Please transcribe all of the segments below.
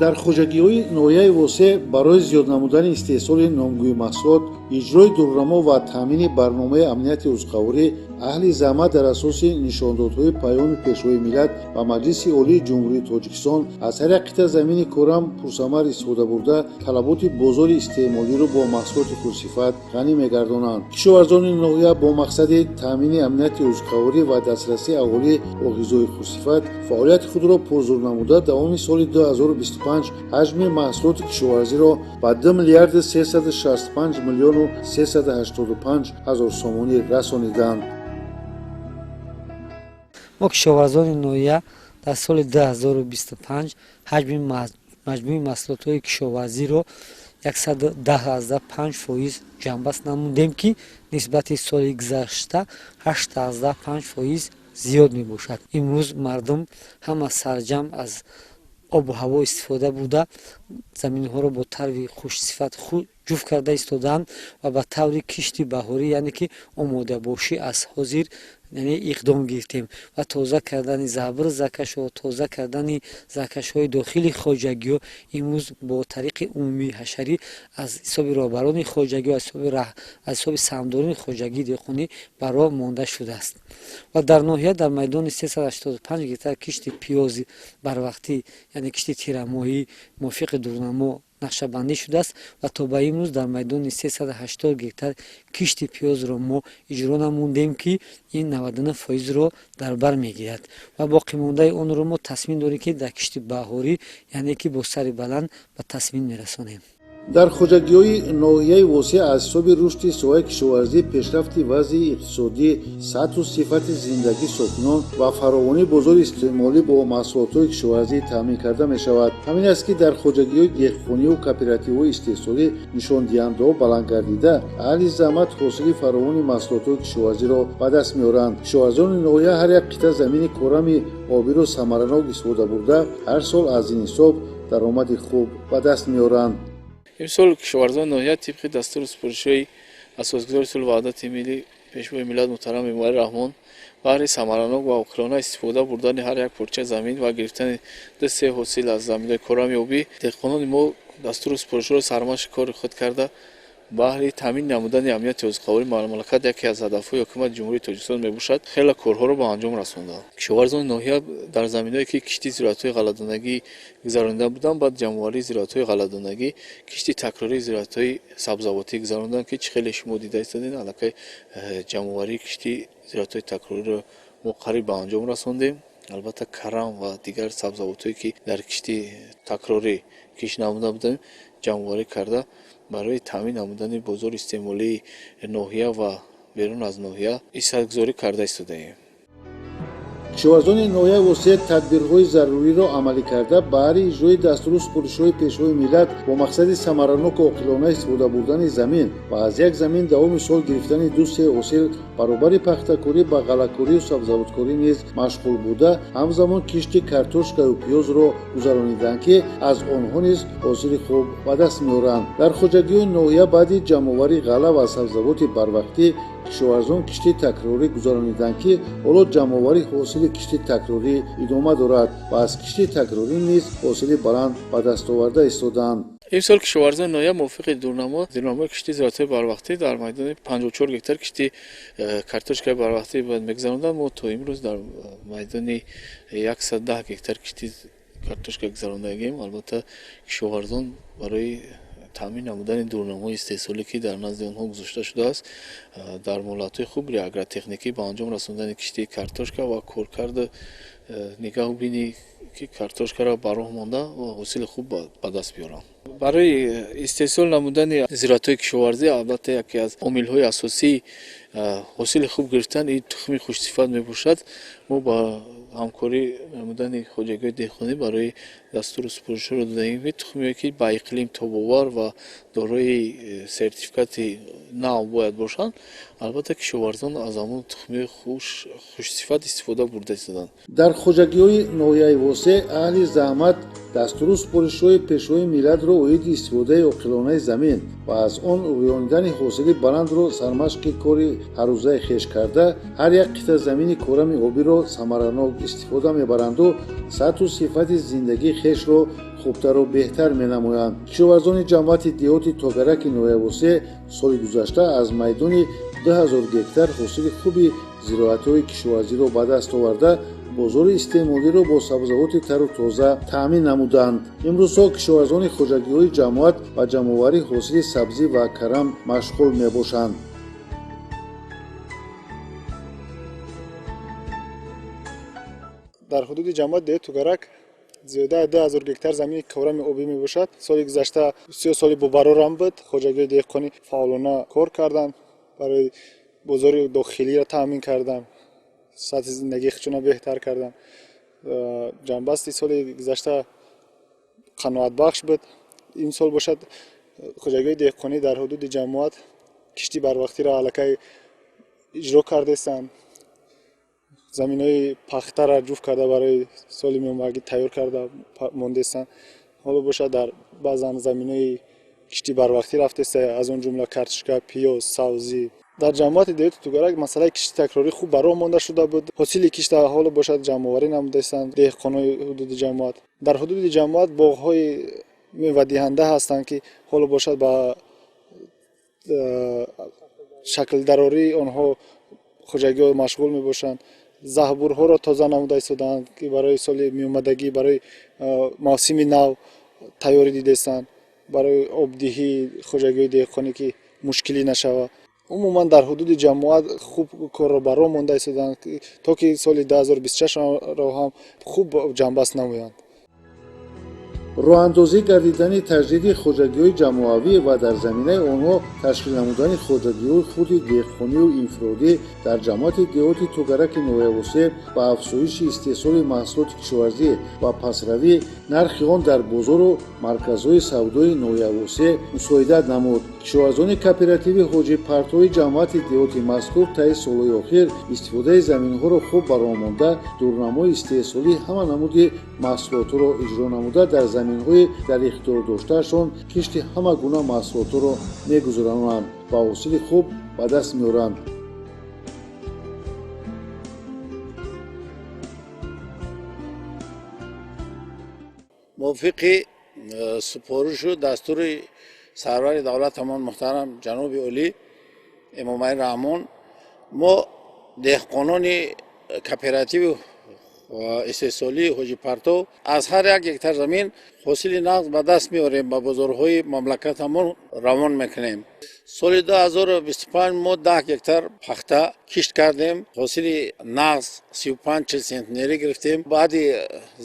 Дар хоҷагиҳои ноҳияи Восеъ барои зиёд намудани истеҳсоли номгӯи маҳсулот, иҷрои дурнамо ва таъмини барномаи амнияти озуқаворӣ, аҳли заҳмат дар асоси нишондодҳои Паёми Пешвои миллат ба Маҷлиси Олии Ҷумҳурии Тоҷикистон аз ҳар як қитъа замини корам пурсамар истифода бурда, талаботи бозори истеъмолиро бо маҳсулоти хушсифат ғанӣ мегардонанд. Кишоварзони ноҳия бо мақсади таъмини амнияти озуқаворӣ ва дастрасии аҳолӣ бо ғизои хушсифат фаъолияти худро пурзур намуда, давоми соли 2025 ҳаҷми маҳсулоти кишоварзиро ба 2 миллиарду 365 миллиону 385 ҳазор сомонӣ расониданд. Мо, кишоварзони ноҳия, дар соли 2025 ҳаҷми маҷмӯи маҳсулотҳои кишоварзиро 110,5% ҷамъбаст намудем, ки нисбати соли гузашта 8,5% зиёд мебошад. Имрӯз мардум ҳама сарҷамъ аз обу ҳаво истифода бурда, заминҳоро бо тарви хушсифат ҷуфт карда истодаанд ва ба таври кишти баҳорӣ, яъне ки омодабошӣ аз ҳозир, яъне иқдом гирифтем ва тоза кардани забр закашҳо, тоза кардани закашҳои дохили хоҷагиҳо имрӯз бо тариқи умумии ҳашарӣ аз ҳисоби роҳбарони хоҷагиҳо, аз ҳисоби саҳмдорони хоҷагии деҳқонӣ ба роҳ монда шудааст. Ва дар ноҳия дар майдони 385 гектар кишти пиёзи барвақтӣ, яъне кишти тирамоҳӣ мувофиқи дурнамо нақшабандӣ шудааст ва то ба имрӯз дар майдони 380 гектар кишти пиёзро мо иҷро намудем, ки ин 99%-ро дар бар мегирад, ва боқимондаи онро мо тасмим дорем, ки дар кишти баҳорӣ, яъне ки бо сари баланд ба тасмим мерасонем. Дар хоҷагиҳои ноҳияи Восеъ аз ҳисоби рушди соҳаи кишоварзӣ, пешрафти вазъи иқтисодӣ, сатҳу сифати зиндагии сокинон ва фаровонии бозори истеъмолӣ бо маҳсулотҳои кишоварзӣ таъмин карда мешавад. Ҳамин аст, ки дар хоҷагиҳои деҳқониву кооперативҳои истеҳсолӣ нишондиҳандаҳо баланд гардида, аҳли заҳмат ҳосили фаровони маҳсулотҳои кишоварзиро ба даст меоранд. Кишоварзони ноҳия ҳар як қитъа замини корами обиро самаранок истифода бурда, ҳар сол аз ин ҳисоб даромади хуб ба даст меоранд. Имсол кишоварзони ноҳия тибқи дастуру супоришҳои Асосгузори сулҳу ваҳдати миллӣ, Пешвои миллат муҳтарам Эмомалӣ Раҳмон, баҳри самаранок ва оқилона истифода бурдани ҳар як порча замин ва гирифтани ду се ҳосил аз заминҳои корами обӣ, деҳқонони мо дастуру супоришҳоро сармашқи кори худ карда, баҳри таъмин намудани амнияти озуқавории мамлакат, яке аз ҳадафҳои Ҳукумати Ҷумҳурии Тоҷикистон мебошад, хеле корҳоро ба анҷом расонданд. Кишоварзони ноҳия дар заминҳое, ки кишти зироатҳои ғалладонагӣ гузаронида буданд, баъд ҷамъоварии зироатҳои ғалладонагӣ кишти такрории зироатҳои сабзавотӣ гузаронданд, ки чӣ хеле шумо дида истодед, аллакай ҷамъоварии кишти зироатҳои такрориро мо қариб ба анҷом расондем. Албатта, карам ва дигар сабзавотҳое, ки дар кишти такрорӣ кишт намуда будем, ҷамъоварӣ карда, барои таъмин намудани бозори истеъмолии ноҳия ва берун аз ноҳия ҳиссагузорӣ карда истодаем. Кишоварзони ноҳияи Восеъ тадбирҳои заруриро амалӣ карда, баҳри иҷрои дастуру супоришҳои Пешвои миллат бо мақсади самараноку оқилона истифода бурдани замин ва аз як замин давоми сол гирифтани ду се ҳосил, баробари пахтакорӣ ба ғаллакорию сабзавоткорӣ низ машғул буда, ҳамзамон кишти картошкаю пиёзро гузарониданд, ки аз онҳо низ ҳосили хуб ба даст меоранд. Дар хоҷагиҳои ноҳия баъди ҷамъоварии ғалла ва сабзавоти барвақтӣ кишоварзон кишти такрорӣ гузарониданд, ки ҳоло ҷамъоварии ҳосили кишти такрорӣ идома дорад ва аз кишти такрорӣ низ ҳосили баланд ба даст оварда истодаанд. Имсол кишоварзони ноҳия мувофиқи дурнамои кишти зироатҳои барвақтӣ дар майдони 54 гектар кишти картошкаи барвақтӣ бояд мегузаронданд. Мо то имрӯз дар майдони 110 гектар кишти картошка гузарондагием. Албатта, кишоварзон барои таъмин намудани дурнамои истеҳсолӣ, ки дар назди онҳо гузошта шудааст, дар муҳлатҳои хуби агротехникӣ ба анҷом расондани кишти картошка ва коркарду нигаҳбинӣ, ки картошкаро ба роҳ монда ва ҳосили хуб ба даст биёранд. Барои истеҳсол намудани зироатҳои кишоварзӣ, албатта, яке аз омилҳои асосии ҳосили хуб гирифтан ин тухми хушсифат мебошад. Мо ба ҳамкорӣ намудани хоҷагиҳои деҳқонӣ барои дастуру супоришҳоро додаем, ки тухмие, ки ба иқлим тобовар ва дорои сертификати нав бояд бошанд. Албатта, кишоварзон аз ҳамон тухмиҳои хушсифат истифода бурда истоданд. Дар хоҷагиҳои ноҳияи Восеъ аҳли заҳмат дастуру супоришҳои Пешвои миллатро оиди истифодаи оқилонаи замин ва аз он рӯёнидани ҳосили баландро сармашқи кори ҳаррӯзаи хеш карда, ҳар як қитъа замини корами обиро самаранок истифода мебаранду сатҳу сифати зиндагии хешро хубтару беҳтар менамоянд. Кишоварзони ҷамоати деҳоти Тогараки ноҳияи Восеъ соли гузашта аз майдони 2000 гектар ҳосили хуби зироатҳои кишоварзиро ба даст оварда, бозори истеъмолиро бо сабзавоти тару тоза таъмин намуданд. Имрӯзҳо кишоварзони хоҷагиҳои ҷамоат ба ҷамъоварии ҳосили сабзӣ ва карам машғул мебошанд. Дар ҳудуди ҷамоат деҳоти Тугарак зиёда аз 2000 гектар замини корами обӣ мебошад. Соли гузашта бисёр соли бобарорам буд. Хоҷагиҳои деҳқонӣ фаъолона кор карданд, барои бозори дохилиро таъмин карданд, сатҳи зиндагии худшона беҳтар карданд. Ҷамъбасти соли гузашта қаноатбахш буд. Ин сол бошад, хоҷагиҳои деҳқонӣ дар ҳудуди ҷамоат кишти барвақтиро аллакай иҷро кардастанд. Заминҳои пахтаро ҷуфт карда барои соли меомадагӣ тайёр карда мондестанд. Ҳоло бошад, дар баъзан заминҳои кишти барвақтӣ рафтест, аз он ҷумла картошка, пиёз, сабзӣ. Дар ҷамоати деҳоти Тугарак масъалаи кишти такрорӣ хуб ба роҳ монда шуда буд. Ҳосили кишта ҳоло бошад ҷамъоварӣ намудаистанд деҳқонои ҳудуди ҷамоат. Дар ҳудуди ҷамоат боғҳои мевадиҳанда ҳастанд, ки ҳоло бошад ба шаклдарории онҳо хоҷагиҳо машғул мебошанд. Заҳбурҳоро тоза намуда истодаанд, ки барои соли меомадагӣ, барои мавсими нав тайёрӣ дидестанд, барои обдиҳии хоҷагиҳои деҳқонӣ ки мушкилӣ нашавад. Умуман дар ҳудуди ҷамоат хуб корро ба роҳ монда истодаанд, то ки соли 2026-ро ҳам хуб ҷамъбаст намоянд. Роҳандозӣ гардидани таҷдиди хоҷагиҳои ҷамоавӣ ва дар заминаи онҳо ташкил намудани хоҷагиҳои хурди деҳқонию инфиродӣ дар ҷамоати деҳоти Тугараки ноҳияи Восеъ ба афзоиши истеҳсоли маҳсулоти кишоварзӣ ва пасравии нархи он дар бозору марказҳои савдои ноҳияи Восеъ мусоидат намуд. Кишоварзони кооперативи Ҳоҷипартои ҷамоати деҳоти мазкур таи солҳои охир истифодаи заминҳоро хуб ба роҳ монда, дурнамои истеҳсолии ҳама намуди маҳсулотро иҷро намуда, дар заминҳои дар ихтиёр доштаашон кишти ҳама гуна маҳсулотро мегузаронанд ва ҳосили хуб ба даст меоранд. Мувофиқи супоришу дастури сарвари давлатамон муҳтарам ҷаноби олӣ Эмомалӣ Раҳмон, мо деҳқонони кооперативи истеҳсолии Ҳоҷипартов аз ҳар як гектар замин ҳосили нағз ба даст меорем, ба бозорҳои мамлакатамон равон мекунем. Соли 2025 мо 10 гектар пахта кишт кардем, ҳосили нағз 35-40 центнерӣ гирифтем. Баъди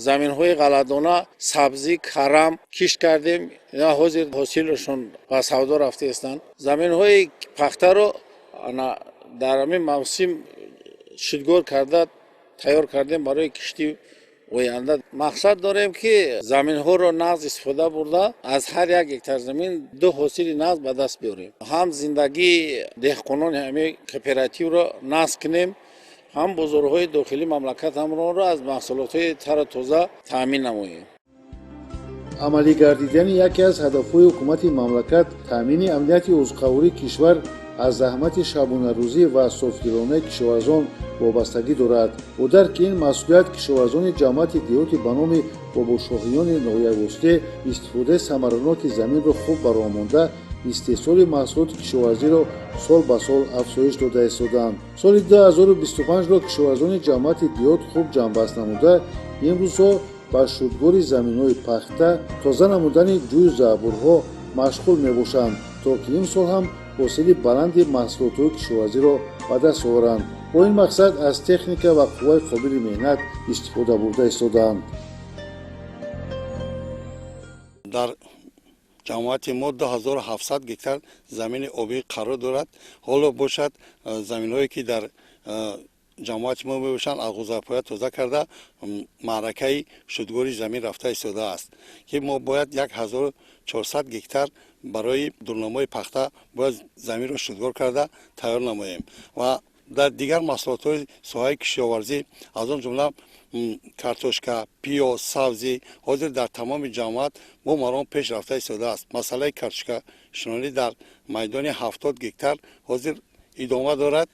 заминҳои ғалладона сабзӣ, карам кишт кардем, ина ҳозир ҳосилашон ба савдо рафтаистанд. Заминҳои пахтаро дар ҳамин мавсим шудгор карда тайёр кардем барои кишти оянда. Мақсад дорем, ки заминҳоро нағз истифода бурда, аз ҳар як гектар замин ду ҳосили нағз ба даст биёрем, ҳам зиндагии деҳқонони ҳамин кооперативро нағз кунем, ҳам бозорҳои дохилии мамлакатамонро аз маҳсулотҳои тару тоза таъмин намоем. Амалӣ гардидани яке аз ҳадафҳои ҳукумати мамлакат, таъмини амнияти озуқавории кишвар, аз заҳмати шабонарӯзӣ ва софдилонаи кишоварзон вобастагӣ дорад. Бо дарки ин масъулият, кишоварзони ҷамоати деҳоти ба номи Бобошоҳиёни ноҳияи Восеъ истифодаи самараноки заминро хуб ба роҳ монда, истеҳсоли маҳсулоти кишоварзиро сол ба сол афзоиш дода истодаанд. Соли 2025-ро кишоварзони ҷамоати деҳот хуб ҷамъбаст намуда, имрӯзҳо ба шудгори заминҳои пахта, тоза намудани ҷӯю заҳбурҳо машғул мебошанд, то ки имсол ҳам ҳосили баланди маҳсулотҳои кишоварзиро ба даст оваранд. Бо ин мақсад аз техника ва қувваи қобили меҳнат истифода бурда истодаанд. Дар ҷамоати мо 2700 гектар замини обӣ қарор дорад. Ҳоло бошад, заминҳое ки дар ҷамоати мо мебошанд, аз ғӯзапоя тоза карда, маъракаи шудгори замин рафта истодааст, ки мо бояд 1400 гектар барои дурнамои пахта бояд заминро шудгор карда тайёр намоем ва дар дигар маҳсулотҳои соҳаи кишоварзӣ, аз он ҷумла картошка, пиёз, сабзӣ, ҳозир дар тамоми ҷамоат бо маром пеш рафта истодааст. Масъалаи картошкашинонӣ дар майдони 70 гектар ҳозир Идома дорад.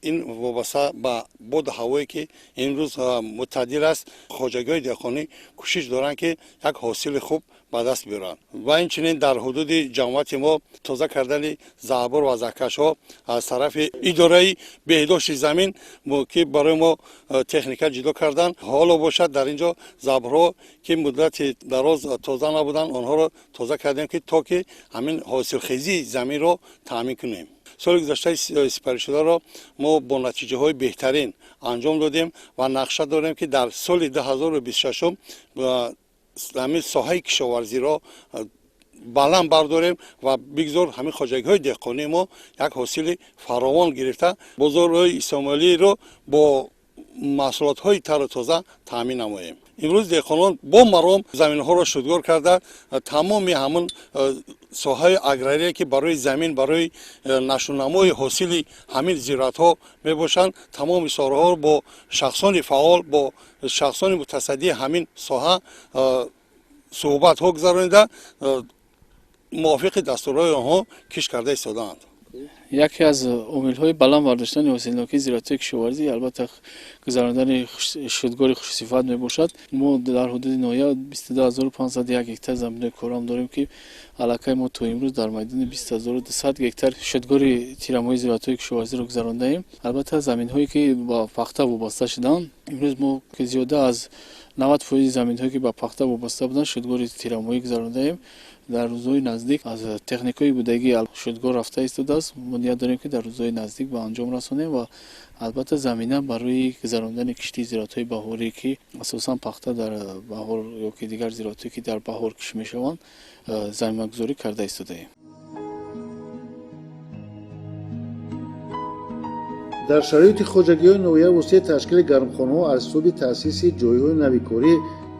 Ин вобаста ба боду ҳавое, ки имрӯз мӯътадил аст, хоҷагиҳои деҳқонӣ кӯшиш доранд, ки як ҳосили хуб ба даст биёранд. Ва инчунин дар ҳудуди ҷамоати мо тоза кардани заҳбур ва заҳкашҳо аз тарафи идораи беҳдошти замин, ки барои мо техника ҷудо карданд. Ҳоло бошад, дар ин ҷо заҳбурҳо, ки муддати дароз тоза набуданд, онҳоро тоза кардем, ки то ки ҳамин ҳосилхезии заминро таъмин кунем. Соли гузаштаи сипаришударо мо бо натиҷаҳои беҳтарин анҷом додем ва нақша дорем, ки дар соли 2026 ҳамин соҳаи кишоварзиро баланд бардорем ва бигзор ҳамин хоҷагиҳои деҳқонии мо як ҳосили фаровон гирифта, бозорҳои истеъмолиро бо маҳсулотҳои тару тоза таъмин намоем. Имрӯз деҳқонон бо маром заминҳоро шудгор карда, тамоми ҳамон соҳаи аграрие, ки барои замин, барои нашъунамои ҳосили ҳамин зироатҳо мебошанд, тамоми соҳаҳоро бо шахсони фаъол, бо шахсони мутасаддии ҳамин соҳа суҳбатҳо гузаронида, мувофиқи дастурҳои онҳо кишт карда истодаанд. Яке аз омилҳои баланд бардоштани ҳосилнокии зироатҳои кишоварзӣ, албатта, гузарондани шудгори хушсифат мебошад. Мо дар ҳудуди ноҳия 22 501 гектар заминои корам дорем, ки аллакай мо то имрӯз дар майдони 20 200 гектар шудгори тирамоҳии зироатҳои кишоварзиро гузарондаем. Албатта, заминҳое, ки ба пахта вобаста шуданд, имрӯз мо зиёда аз 90% заминҳое, ки ба пахта вобаста буданд, шудгори тирамоҳӣ гузарондаем. Дар рӯзҳои наздик аз техникаҳои будагӣ шудгор рафта истодааст. Мо ният дорем, ки дар рӯзҳои наздик ба анҷом расонем ва албатта замина барои гузарондани кишти зироатҳои баҳорӣ, ки асосан пахта дар баҳор ё ки дигар зироатҳое, ки дар баҳор кишт мешаванд, заминагузорӣ карда истодаем. Дар шароити хоҷагиҳои ноҳияи Восеъ ташкили гармхонаҳо аз ҳисоби таъсиси ҷойҳои нави корӣ,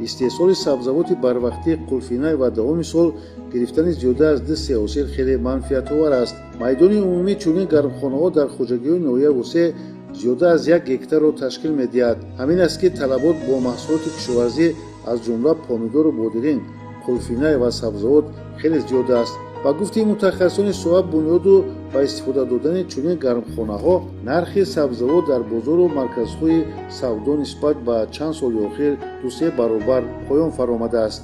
истеҳсоли сабзавоти барвақтӣ, қулфинай ва давоми сол гирифтани зиёда аз ду се ҳосил хеле манфиатовар аст. Майдони умумии чунин гармхонаҳо дар хоҷагиҳои ноҳияи Восеъ зиёда аз 1 гектарро ташкил медиҳад. Ҳамин аст, ки талабот бо маҳсулоти кишоварзӣ, аз ҷумла помидору бодиринг, қулфинай ва сабзавот хеле зиёд аст. Ба гуфти мутахассисони соҳа, бунёду ба истифода додани чунин гармхонаҳо нархи сабзавот дар бозору марказҳои савдо нисбат ба чанд соли охир ду-се баробар поён фаромадааст.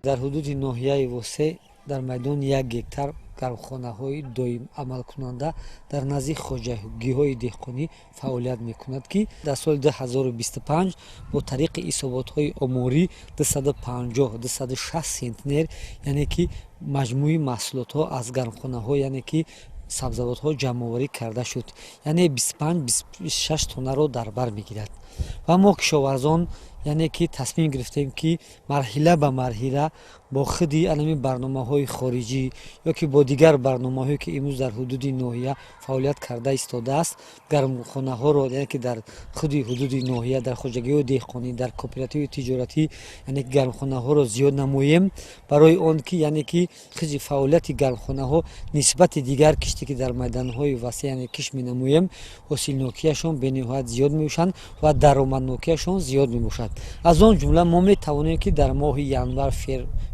Дар ҳудуди ноҳияи Восеъ дар майдони 1 гектар гармхонаҳои доим амалкунанда дар назди хоҷагиҳои деҳқонӣ фаъолият мекунад, ки дар соли 2025 бо тариқи ҳисоботҳои оморӣ 250, 260 центнер, яъне ки маҷмӯи маҳсулотҳо аз гармхонаҳо, яъне ки сабзавотҳо ҷамъоварӣ карда шуд, яъне 25, 26 тоннаро дар бар мегирад. Ва мо кишоварзон, яъне ки тасмим гирифтем, ки марҳила ба марҳила бо худи анами барномаҳои хориҷӣ ё ки бо дигар барномаҳое, ки имрӯз дар ҳудуди ноҳия фаъолият карда истодааст, гармхонаҳоро, яъне ки дар худи ҳудуди ноҳия, дар хоҷагиҳои деҳқонӣ, дар кооперативи тиҷоратӣ, яъне ки гармхонаҳоро зиёд намоем, барои он ки, яъне ки хизи фаъолияти гармхонаҳо нисбати дигар киште, ки дар майдонҳои васеъ, яъне кишт менамоем, ҳосилнокияшон бениҳоят зиёд мебошанд ва даромаднокияшон зиёд мебошад. Аз он ҷумла мо метавонем, ки дар моҳи январ,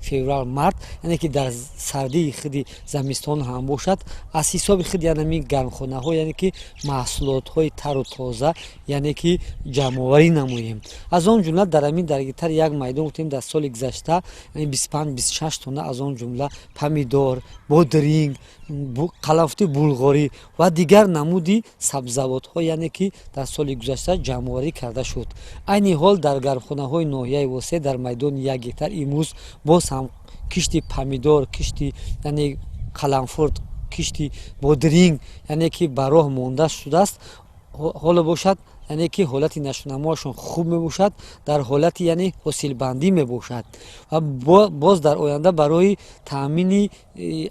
феврал, март, яъне ки дар сардии худи замистон ҳам бошад, аз ҳисоби худи анами гармхонаҳо, яъне ки маҳсулотҳои тару тоза, яъне ки ҷамъоварӣ намоем. Аз он ҷумла дар ҳамин дар гектар як майдон гуфтем, дар соли гузашта 25, 26 тонна, аз он ҷумла помидор, бодринг, қаламфути булғорӣ ва дигар намуди сабзавотҳо, яъне ки дар соли гузашта ҷамъоварӣ карда шуд. Айни ҳол дар гармхонаҳои ноҳияи Восеъ дар майдони 1 гектар имрӯз боз ҳам кишти помидор, кишти, яъне қаламфурт, кишти бодринг, яъне ки ба роҳ монда шудааст. Ҳоло бошад, яъне ки ҳолати нашъунамоашон хуб мебошад, дар ҳолати, яъне ҳосилбандӣ мебошад ва боз дар оянда барои таъмини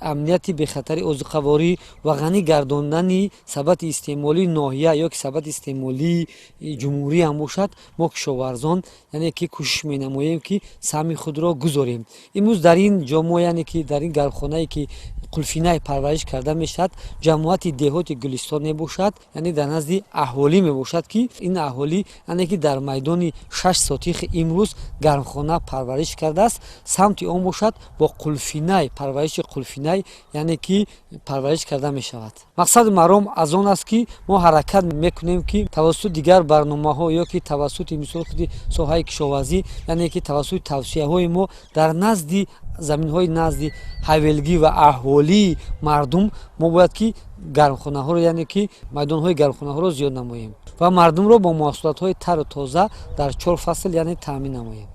амнияти бехатари озуқаворӣ ва ғанӣ гардондани сабати истеъмолии ноҳия ё ки сабати истеъмолии ҷумҳурӣ ҳам бошад, мо кишоварзон, яъне ки кӯшиш менамоем, ки саҳми худро гузорем. Имрӯз дар ин ҷо мо, яъне ки дар ин гармхонае, ки қулфинай парвариш карда мешавад, ҷамоати деҳоти Гулистон мебошад, яъне дар назди аҳолӣ мебошад, ки ин аҳолӣ, яъне ки дар майдони 6 сотих имрӯз гармхона парвариш кардааст. Самти он бошад бо қулфинай, парвариши қулфинай, яъне ки парвариш карда мешавад. Мақсаду маром аз он аст, ки мо ҳаракат мекунем, ки тавассути дигар барномаҳо ё ки тавассути мисол худи соҳаи кишоварзӣ, яъне ки тавассути тавсияҳои мо дар назди заминҳои назди ҳавелгӣ ва аҳолии мардум мо бояд ки гармхонаҳоро, яъне ки майдонҳои гармхонаҳоро зиёд намоем ва мардумро бо маҳсулотҳои тару тоза дар чор фасл, яъне таъмин намоем.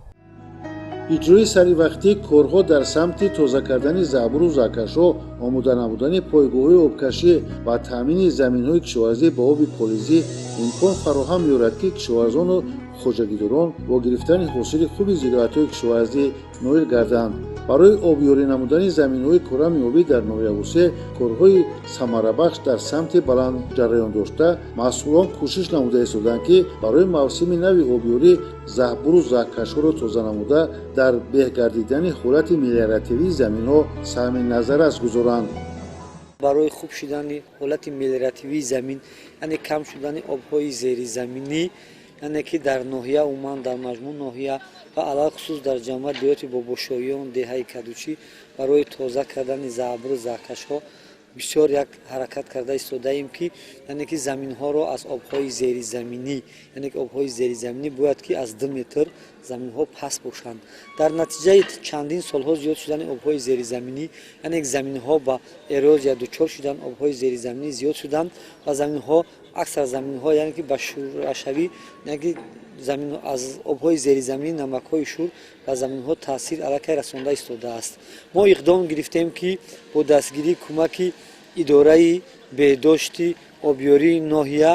Иҷрои саривақтии корҳо дар самти тоза кардани заъбуру заъкашҳо, омода намудани пойгоҳҳои обкашӣ ва таъмини заминҳои кишоварзӣ ба оби полизӣ имкон фароҳам меорад, ки кишоварзону хоҷагидорон бо гирифтани ҳосили хуби зироатҳои кишоварзӣ ноил гарданд. Барои обёрӣ намудани заминҳои корами обӣ дар ноҳияи Восеъ корҳои самарабахш дар самти баланд ҷараён дошта, масъулон кӯшиш намуда истоданд, ки барои мавсими нави обёрӣ заҳбуру заҳкашҳоро тоза намуда, дар беҳгардидани ҳолати мелиоративии заминҳо саҳми назаррас гузоранд. Барои хуб шудани ҳолати мелиоративии замин, яъне кам шудани обҳои зеризаминӣ, яъне ки дар ноҳия, умуман дар маҷмӯъ ноҳия ва алалхусус дар ҷамоат деҳоти Бобошоҳиён, деҳаи Кадучӣ, барои тоза кардани заъбуру заҳкашҳо бисёр як ҳаракат карда истодаем, ки яъне ки заминҳоро аз обҳои зеризаминӣ, яъне ки обҳои зеризаминӣ бояд ки аз 2 метр заминҳо паст бошанд. Дар натиҷаи чандин солҳо зиёд шудани обҳои зеризаминӣ, яъне ки заминҳо ба эрозия дучор шуданд, обҳои зеризаминӣ зиёд шуданд ва заминҳо, аксар заминҳо, яъне ки ба шӯрашавӣ, яъне ки замин аз обҳои зеризаминӣ, намакҳои шӯр ба заминҳо таъсир аллакай расонда истодааст. Мо иқдом гирифтем, ки бо дастгирии кӯмаки идораи беҳдошти обёрии ноҳия,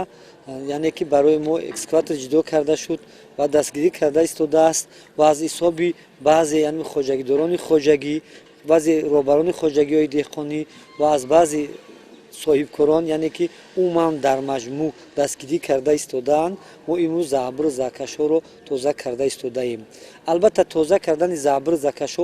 яъне ки барои мо экскаватор ҷудо карда шуд ва дастгирӣ карда истодааст ва аз ҳисоби баъзе, яъне хоҷагидорони хоҷагӣ, баъзе роҳбарони хоҷагиҳои деҳқонӣ ва аз баъзе соҳибкорон, яъне ки умуман дар маҷмӯъ дастгирӣ карда истодаанд, мо имрӯз заъбуру заҳкашҳоро тоза карда истодаем. Албатта, тоза кардани заъбуру заҳкашҳо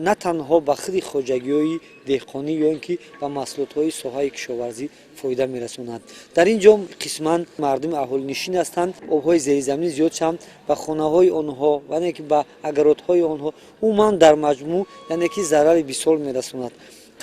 на танҳо ба худи хоҷагиҳои деҳқонӣ ё ин ки ба маҳсулотҳои соҳаи кишоварзӣ фоида мерасонад. Дар ин ҷо қисман мардуми аҳолинишин ҳастанд, обҳои зеризаминӣ зиёд шаванд, ба хонаҳои онҳо, яъне ки ба агаротҳои онҳо, умуман дар маҷмӯъ, яъне ки зарари бисёр мерасонад.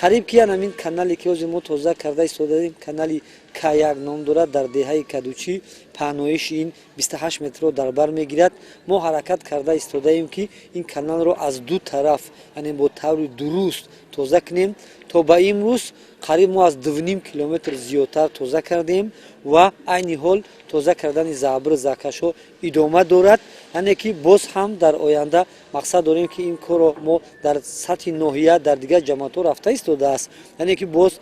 Қариб ки ҳамин канале ки ҳозир мо тоза карда истодаем, канали К1 ном дорад, дар деҳаи Кадучӣ, паҳноиши ин 28 метрро дар бар мегирад. Мо ҳаракат карда истодаем, ки ин каналро аз ду тараф, яъне бо таври дуруст тоза кунем. То ба имрӯз қариб мо аз 2,5 километр зиёдтар тоза кардем ва айни ҳол тоза кардани заъбуру заҳкашҳо идома дорад, яъне ки боз ҳам дар оянда мақсад дорем, ки ин корро мо дар сатҳи ноҳия, дар дигар ҷамоатҳо рафта истодааст, яъне ки боз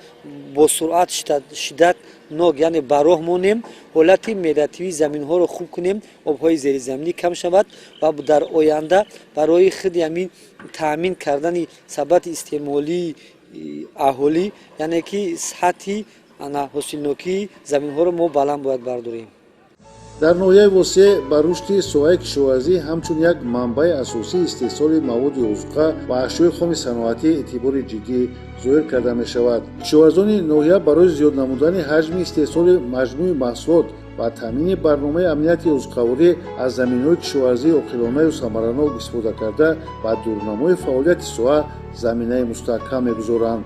бо суръат, шиддат нок, яъне ба роҳ монем, ҳолати мелиоративии заминҳоро хуб кунем, обҳои зеризаминӣ кам шавад ва дар оянда барои худи ҳамин таъмин кардани сабати истеъмолии аҳолӣ, яъне ки сатҳи ана ҳосилнокии заминҳоро мо баланд бояд бардорем. Дар ноҳияи Восеъ ба рушди соҳаи кишоварзӣ ҳамчун як манбаи асосии истеҳсоли маводи озуқа ва ашёи хоми саноатӣ эътибори ҷиддӣ зоҳир карда мешавад. Кишоварзони ноҳия барои зиёд намудани ҳаҷми истеҳсоли маҷмӯи маҳсулот ва таъмини барномаи амнияти озуқаворӣ аз заминҳои кишоварзии оқилонаю самаранок истифода карда, ба дурнамои фаъолияти соҳа заминаи мустаҳкам мегузоранд.